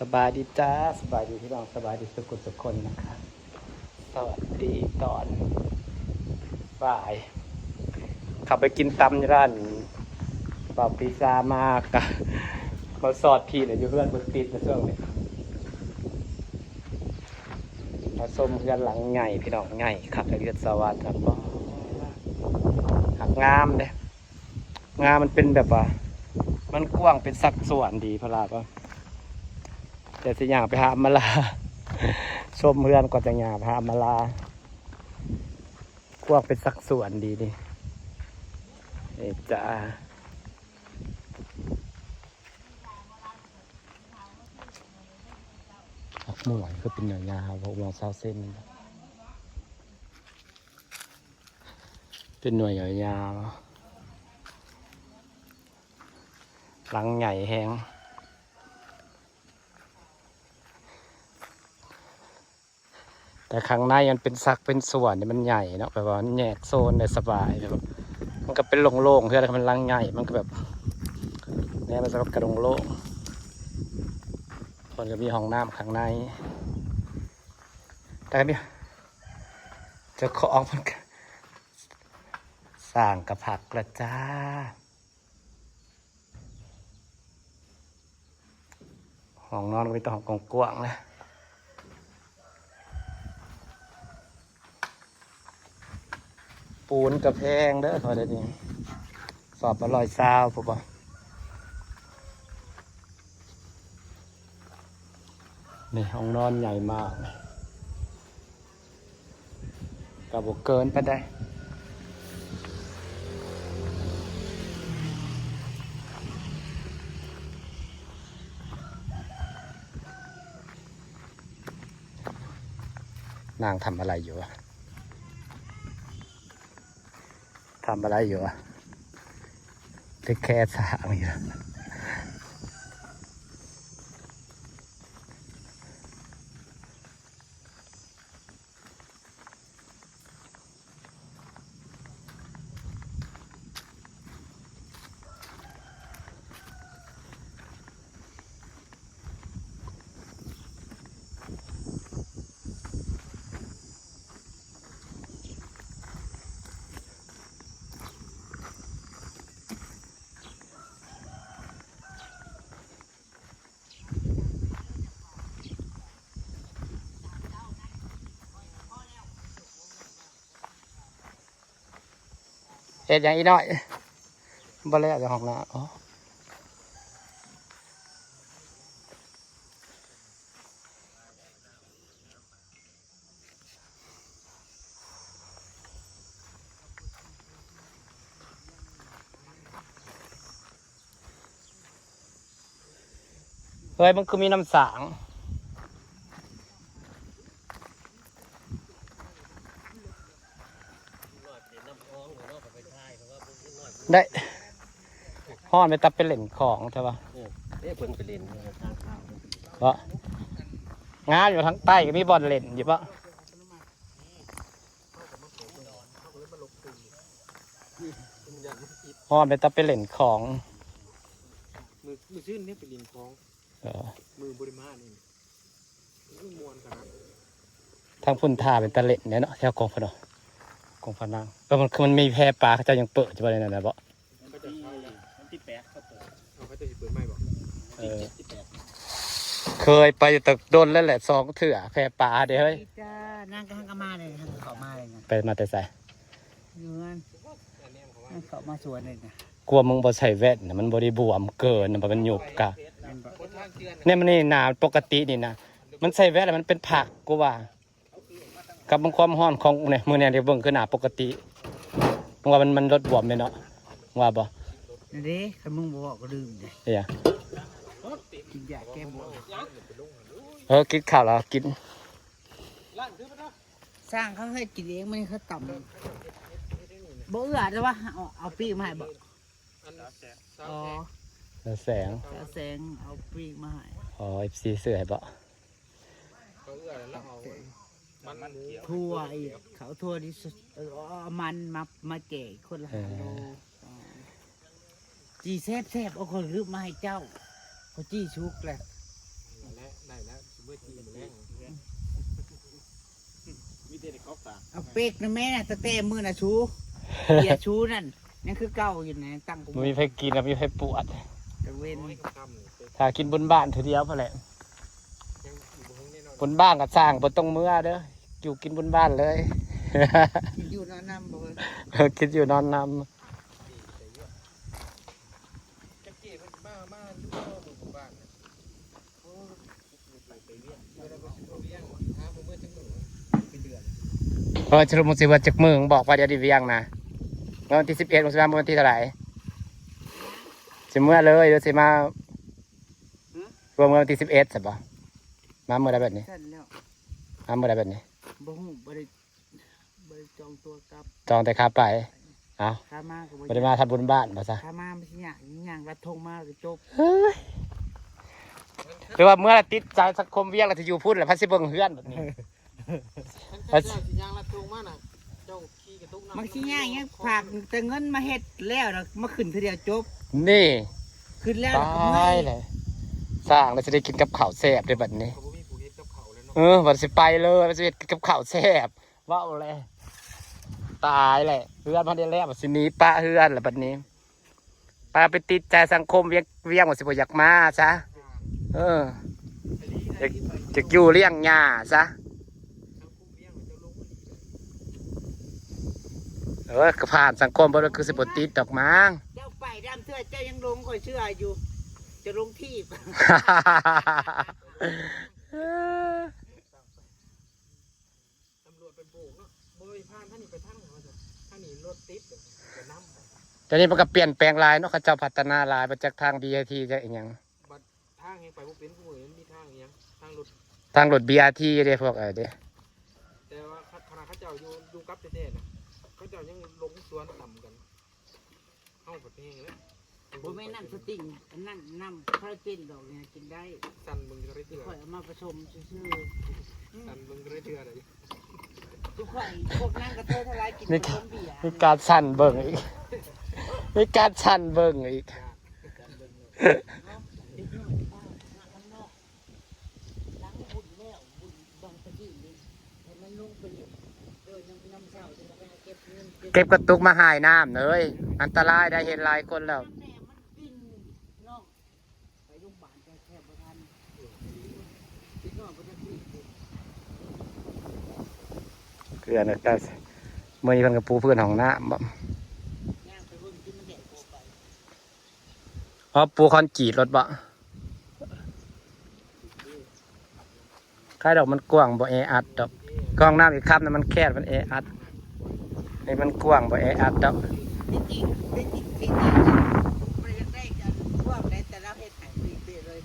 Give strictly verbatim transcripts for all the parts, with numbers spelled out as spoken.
สบายดีจ้า สบายดีพี่น้อง สบายดีทุกคนทุกคนนะคะ สวัสดีตอนบ่าย ขับไปกินตำอยู่ร้านบ่าวปีซามากะ มาสอดพี่เนี่ยอยู่เพื่อนบนติดนะช่วงนี้ มาชมเพื่อนหลังใหญ่พี่น้อง ใหญ่คักเลือดสวัสดิ์ครับ หักงามเด้ งามมันเป็นแบบว่า มันกว้างเป็นสัดส่วนดีพะลาปะ แต่สิย่างไปหามาลา ชมเพื่อนก่อนจะย่างไปหามาลา กว้างเป็นสัดส่วนดีนี่ นี่จ้า ผักม่วงคือเป็นหน่วยยาว ผักม่วงซาวเส้น เป็นหน่วยยาวๆ หลังใหญ่แฮง แต่ข้างในมันเป็นสัดเป็นส่วนนี่มันใหญ่เนาะ แบบว่ามันแยกโซนได้สบาย แบบว่ามันก็เป็นโล่งๆ เฮือนมันหลังใหญ่ มันก็แบบ เนี่ยมันจะกระโล่งๆ คนก็มีห้องน้ำข้างใน แต่ก็มี เจ้าของมันก็สร้างกะพักละจ้า ห้องนอนก็มีแต่ห้องกว้างๆ นะ ปูนกะแพงเด้อเขาเดี๋ยวนี้ สอบละร้อยซาว ผมบอก นี่ห้องนอนใหญ่มาก ก็บ่เกินปานใด นางทำอะไรอยู่อะ ทำอะไรอยู่อะ เทคแคร์สางอยู่เฮ็ดหยังอีน้อย บ่แล้วจะห้องน้ำ อ๋อ เฮ้ย มันคือมีน้ำสาง ได้ ฮ้อนไปตับไปเล่นของใช่ปะ เออ เอ้ย เพิ่นไปเล่นทางข้าว เพราะ งานอยู่ทางใต้ก็มีบ่อนเล่นอยู่ปะ ฮ้อนไปตับไปเล่นของ มือ มือซื่นเนี่ยไปเล่นของ เออ มือบริมานี่ ม่วนขนาด ทางพุ้นท่าเป็นตะเล่นเนี่ยเนาะ แถวกองพะเนาะ กองพะนาง เออ มันคือมันมีแพปลา เขาเจ้ายังเปิดอยู่บ่ในนั้นนะบ่ วันที่ วันที่แปดเขาเปิด เอาเขาเจ้าสิเปิดใหม่บ่ เออ เคยไปอยู่แต่โดนแล้วแหละ สองเทื่อ แพปลาเด้เฮ้ย ดีจ้า นั่งก็หันก็มาเลย หันก็เข้ามาเลยนะ ไปมาแต่ไส อยู่นั่น หันเข้ามาสวนเลยนะ กลัวมึงบ่ใส่แว่นน่ะ มันบ่ได้บวมเกินน่ะ มันหยุบกะ แม่นบ่ เนี่ยมันนี่หนาปกตินี่นะ มันใส่แว่นแล้วมันเป็นผักกูว่า กับมันความฮ้อนของเนี่ย มื้อเนี่ยเดี๋ยวเบิ่งคือหนาปกติ มึงว่ามัน มันลดบวมเลยเนาะ มึงว่าบ่ นั่นเด้ คันมึงบ่บอกก็ลืมเด้ เดี๋ยว กินยาแก้บวม เออ กินข้าวแล้วกิน สร้างเขาให้กินเอง มันเขาต่ำ บ่เอื้อแต่ว่าเอา เอาปีกมาให้บ่ อ๋อ แล้วแสง แล้วแสงเอาปีกมาให้ อ๋อ เอฟซี ซื้อให้บ่ เขาเอื้อแล้วเอามันหมู ถั่วอีก เขาถั่วที่สุด เออ เอามันมา มาแจกคนละห้าโล เออ อ๋อ จี่แซ่บๆ เอาคนรึบมาให้เจ้า เขาจี่ชุกแหละ นั่นแหละ มีแต่ได้กอกตา เอาเป๊กนะแม่นะตั้งแต่มื้อน่ะชูเบียร์ชูนั่นยังคือเก่าอยู่นะยังตั้งกู บ่มีไผกินครับ มีไผปวด ตะเวน ถ้ากินบุญบ้านเทื่อเดียวพอแหละ บุญบ้านก็สร้างบ่ต้องเมือเด้อ อยู่กินบุญบ้านเลย กินอยู่นอนนำบ่เว้ย กินอยู่นอนนำ จักเจ้เพิ่นมามาอยู่บ่บุญบ้านน่ะโอ้ไปเวียงเวลาไปเวียงหาบ่เมื่อจักมื้อเป็นเดือน เออสรุปมึงสิว่าจักมื้อ บอกว่าเดี๋ยวสิเวียงนะ เมื่อวันที่สิบเอ็ด มึงสิมาเมื่อวันที่เท่าไหร่ สิเมื่อเลยหรือสิมา หือ รวมเมื่อวันที่สิบเอ็ด ใช่ปะ มาเมื่อใดแบบนี้ ซั่นแล้ว มาเมื่อใดแบบนี้ บ่ฮู้บ่ได้บ่ได้จองตั๋วกลับ จองแต่ขาไป เอา ขามาก็บ่ บ่ได้มาทำบุญบ้านบ่ซะ ขามามันสิยากย่างลัดธงมาก็จบ หรือว่าเมื่อติดใจสังคมเวียงแล้วที่อยู่พุ้นแล้วพัดสิเบิ่งเฮือนแบบนี้ คันเจ้าสิย่างลัดธงมาน่ะเจ้าขี่กระตุกน้ำ มันสิยากยังฝากแต่เงินมาเฮ็ดแล้วนะมาขึ้นเทื่อเดียวจบ นี่ ขึ้นแล้ว ตายเลยสร้างแล้วจะได้กินกับข้าวแซ่บได้บัดนี้ ก็บ่มีผู้เฮ็ดกับเขาแล้วเนาะ เออบัดสิไปเลยบัดสิเฮ็ดกับข้าวแซ่บเว้าเลยตายแหละเฮือนพันได้แล้วบัดสิหนีปะเฮือนแล้วบัดนี้ปะไปติดใจสังคมเวียงเวียงว่าสิบ่อยากมาซะเอออยากอยากอยู่เลี้ยงหญ้าซะเออก็ผ่านสังคมบ่ได้คือสิบ่ติดดอกมั้ง เจ้าไปดำเทื่อเจ้ายังลงคอยเชื่ออยู่ จะลงทีบ ตำรวจไปโบกเนาะบ่ได้ผ่านทางนี้ไปทางไหนวะจ๊ะทางนี้รถติดเดี๋ยวจะนำไป ตอนนี้มันก็เปลี่ยนแปลงหลายเนาะเขาเจ้าพัฒนาหลายมาจากทาง บี อาร์ ที จากอีหยัง บัดทางยังไปบ่เป็นผู้เห็นมีทางอีหยังทางรถ ทางรถ บี อาร์ ที เด้พวกเออเด้ แต่ว่าขนาดเขาเจ้าอยู่อยู่กับแท้ๆนะเขาเจ้ายังลงสวนต่ำกันเฮาก็แพงแล้ว บ่แม่นน้ำสติงอันนั้นน้ำคอลลาเจนดอกเนี่ยกินได้ สั่นเบิ่งก็ได้เถื่อ ข่อยเอามาผสมซื่อ สั่นเบิ่งก็ได้เถื่อเลย ๆทุกข่อยพวกนั่งกระเทยทลายกินผสมเบียร์ มีการสั่นเบิ่งอีก มีการสั่นเบิ่งอีก เด็กน้อยป้าหน้าข้างนอกล้างบุญแล้วบุญบางปะกี้นี่ให้มันลงไปเล่นเดินน้ำน้ำเศร้าจะไปหาเก็บเงินเก็บ เก็บกระตุกมาหายน้ำเลยอันตรายได้เห็นหลายคนแล้ว แม่มันกินเนาะไปโรงพยาบาลก็แทบบ่ทันเด็กน้อยบ่ทันสิ เกลือนะก็เมื่อนี้เพิ่นก็ปูพื้นห้องน้ำบ่ ย่างไปเบิ่งที่มันแดดโกไป อ๋อปูคอนกรีตรถบ่ค่ายดอกมันกว้างบ่แออัดดอกห้องน้ำอีกคำนะมันแคบมันแออัดนี่มันกว้างบ่แออัดดอก ที่จริงที่จริงที่จริงมันยังได้กันพวกได้แต่เราเฮ็ดให้ฟรีๆเลย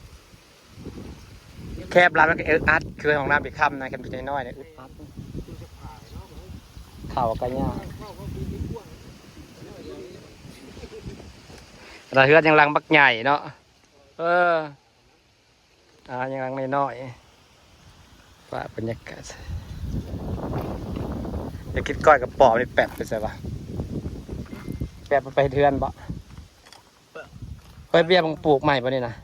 แคบร้านมันก็เอออัดคือห้องน้ำอีกคำนะแคบน้อยๆเนี่ยอึดอัดเข่าก็ยากเราเฮือนยังหลังบักใหญ่เนาะเอออ่ายังหลังน้อยๆฝากบรรยากาศจะคิดก้อยกับปอบนี่แปดไปใส่ปะแปดไปเฮือนบ่เฮ้ยเบียร์มึงปลูกใหม่ปะนี่นะ